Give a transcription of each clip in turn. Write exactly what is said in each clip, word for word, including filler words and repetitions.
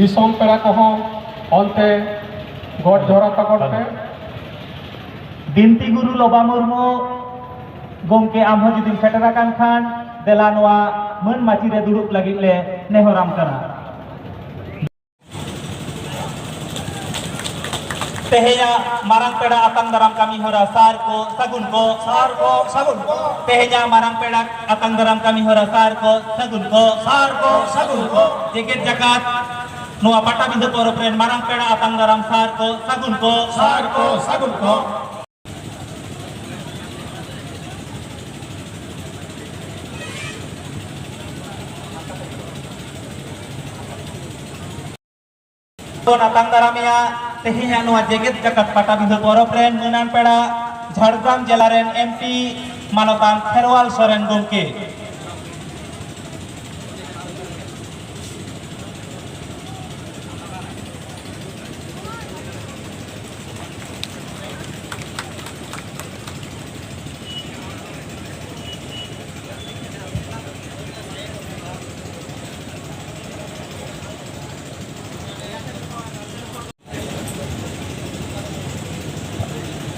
ᱫᱤᱥᱚᱢ ᱯᱮᱲᱟ ᱠᱚᱦᱚᱸ ᱚᱱᱛᱮ ᱜᱚᱰ ᱡᱚᱦᱟᱨ ᱟᱛᱟ ᱜᱚᱰ ᱯᱮ᱾ ᱵᱤᱱᱛᱤ ᱜᱩᱨᱩ ᱞᱚᱵᱟ ᱢᱩᱨᱢᱩ ᱜᱚᱢᱠᱮ, ᱟᱢ ᱦᱚᱸ ᱡᱩᱫᱤᱢ ᱥᱮᱴᱮᱨ ᱟᱠᱟᱱ ᱠᱷᱟᱱ, ᱫᱮᱞᱟ ᱱᱚᱣᱟ ᱢᱟᱹᱱ ᱢᱟᱹᱪᱤ ᱨᱮ ᱫᱩᱲᱩᱵ ᱞᱟᱹᱜᱤᱫ ᱞᱮ ᱱᱮᱦᱚᱨᱟᱢ ᱠᱟᱱᱟ᱾ ᱛᱮᱦᱮᱧᱟᱜ ᱢᱟᱨᱟᱝ ᱯᱮᱲᱟ ᱟᱛᱟᱝ ᱫᱟᱨᱟᱢ ᱠᱟᱹᱢᱤ ᱦᱚᱨᱟ ᱥᱟᱨ ᱠᱚ ᱥᱟᱹᱜᱩᱱ ᱠᱚ᱾ ᱥᱟᱨ ᱠᱚ ᱥᱟᱹᱜᱩᱱ ᱠᱚ᱾ ᱛᱮᱦᱮᱧᱟᱜ ᱢᱟᱨᱟᱝ ᱯᱮᱲᱟ ᱟᱛᱟᱝ ᱫᱟᱨᱟᱢ ᱠᱟᱹᱢᱤ ᱦᱚᱨᱟ ᱥᱟᱨ ᱠᱚ ᱥᱟᱹᱜᱩᱱ ᱠᱚ᱾ ᱥᱟᱨ ᱠᱚ ᱥᱟᱹᱜᱩᱱ ᱠᱚ᱾ ᱡᱮᱜᱮᱛ ᱡᱟᱠᱟᱛ ᱱᱚᱣᱟ ᱯᱟᱴᱟᱵᱤᱸᱫᱷᱟᱹ ᱯᱚᱨᱚᱵᱽ ᱨᱮᱱ ᱢᱟᱨᱟᱝ ᱯᱮᱲᱟ ᱟᱛᱟᱝ ᱫᱟᱨᱟᱢ ᱥᱟᱨ ᱠᱚ ᱥᱟᱹᱜᱩᱱ ᱠᱚ᱾ ᱥᱟᱨ ᱠᱚ ᱥᱟᱹᱜᱩᱱ ᱠᱚ᱾ ᱵᱚᱱ ᱟᱛᱟᱝ ᱫᱟᱨᱟᱢᱮᱭᱟ ᱛᱮᱦᱮᱧᱟᱜ ᱱᱚᱣᱟ ᱡᱮᱜᱮᱛ ᱡᱟᱠᱟᱛ ᱯᱟᱴᱟᱵᱤᱸᱫᱷᱟᱹ ᱯᱚᱨᱚᱵᱽ ᱨᱮᱱ ᱢᱟᱹᱱᱟᱱ ᱯᱮᱲᱟ, ᱡᱷᱟᱲᱜᱨᱟᱢ ᱡᱮᱞᱟ ᱨᱮᱱ ᱮᱢ ᱯᱤ ᱢᱟᱱᱚᱛᱟᱱ ᱠᱷᱮᱨᱣᱟᱞ ᱥᱚᱨᱮᱱ ᱜᱚᱢᱠᱮ᱾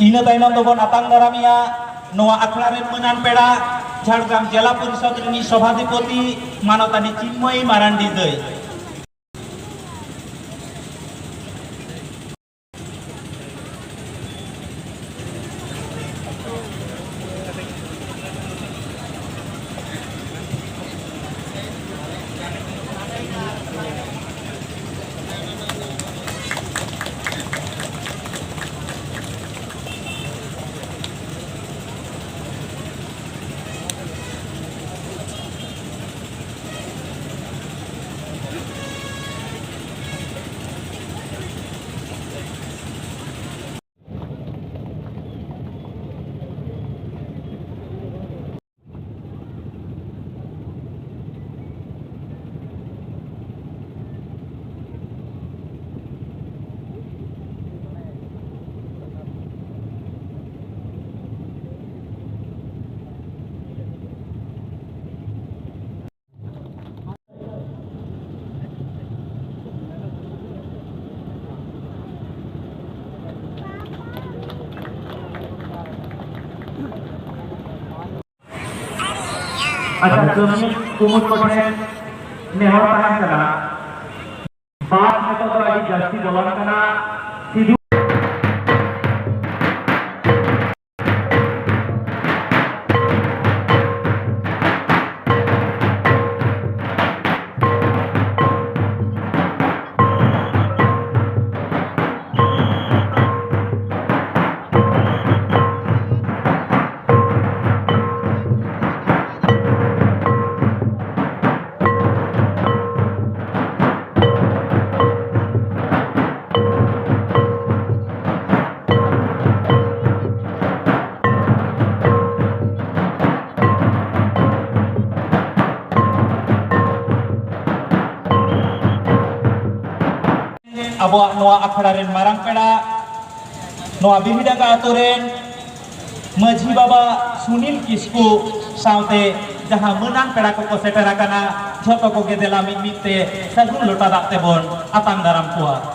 ᱤᱱᱟᱹ ᱛᱟᱭᱱᱚᱢ ᱫᱚᱵᱚᱱ ᱟᱛᱟᱝ ᱫᱟᱨᱟᱢᱮᱭᱟ ᱱᱚᱣᱟ ᱟᱠᱷᱲᱟ ᱨᱮᱱ ᱢᱟᱹᱱᱟᱱ ᱯᱮᱲᱟ, ᱡᱷᱟᱲᱜᱨᱟᱢ ᱡᱮᱞᱟ ᱯᱚᱨᱤᱥᱚᱫᱽ ᱨᱤᱱᱤᱡ ᱥᱚᱵᱷᱟᱫᱷᱤᱯᱚᱛᱤ ᱢᱟᱱᱚᱛᱟᱱᱤ ᱪᱤᱱᱢᱚᱭᱤ ᱢᱟᱨᱟᱱᱰᱤ ᱫᱟᱹᱭ᱾ ᱟᱫᱚ ᱠᱟᱹᱢᱤ ᱠᱩᱢᱩᱴ ᱠᱚᱴᱷᱮᱱ ᱱᱮᱦᱚᱨ ᱛᱟᱦᱮᱱ ᱠᱟᱱᱟ, ᱵᱟᱥ ᱱᱤᱛᱚᱜ ᱫᱚ ᱟᱹᱰᱤ ᱡᱟᱹᱥᱛᱤ ᱵᱚᱞᱚᱱ ᱠᱟᱱᱟ᱾ ᱥᱤᱫᱩ ᱟᱵᱚᱣᱟᱜ ᱱᱚᱣᱟ ᱟᱠᱷᱲᱟ ᱨᱮᱱ ᱢᱟᱨᱟᱝ ᱯᱮᱲᱟ, ᱱᱚᱣᱟ ᱵᱤᱦᱤᱰᱟᱸᱜᱟ ᱟᱛᱳ ᱨᱮᱱ ᱢᱟᱹᱡᱷᱤ ᱵᱟᱵᱟ ᱥᱩᱱᱤᱞ ᱠᱤᱥᱠᱩ ᱥᱟᱶᱛᱮ ᱡᱟᱦᱟᱸ ᱢᱟᱹᱱᱟᱱ ᱯᱮᱲᱟ ᱠᱚᱠᱚ ᱥᱮᱴᱮᱨ ᱟᱠᱟᱱᱟ, ᱡᱷᱚᱛᱚ ᱠᱚᱜᱮ ᱫᱮᱞᱟ ᱢᱤᱫ ᱢᱤᱫ ᱛᱮ ᱥᱟᱹᱜᱩᱱ ᱞᱚᱴᱟ ᱫᱟᱜ ᱛᱮᱵᱚᱱ ᱟᱛᱟᱝ ᱫᱟᱨᱟᱢ ᱠᱚᱣᱟ᱾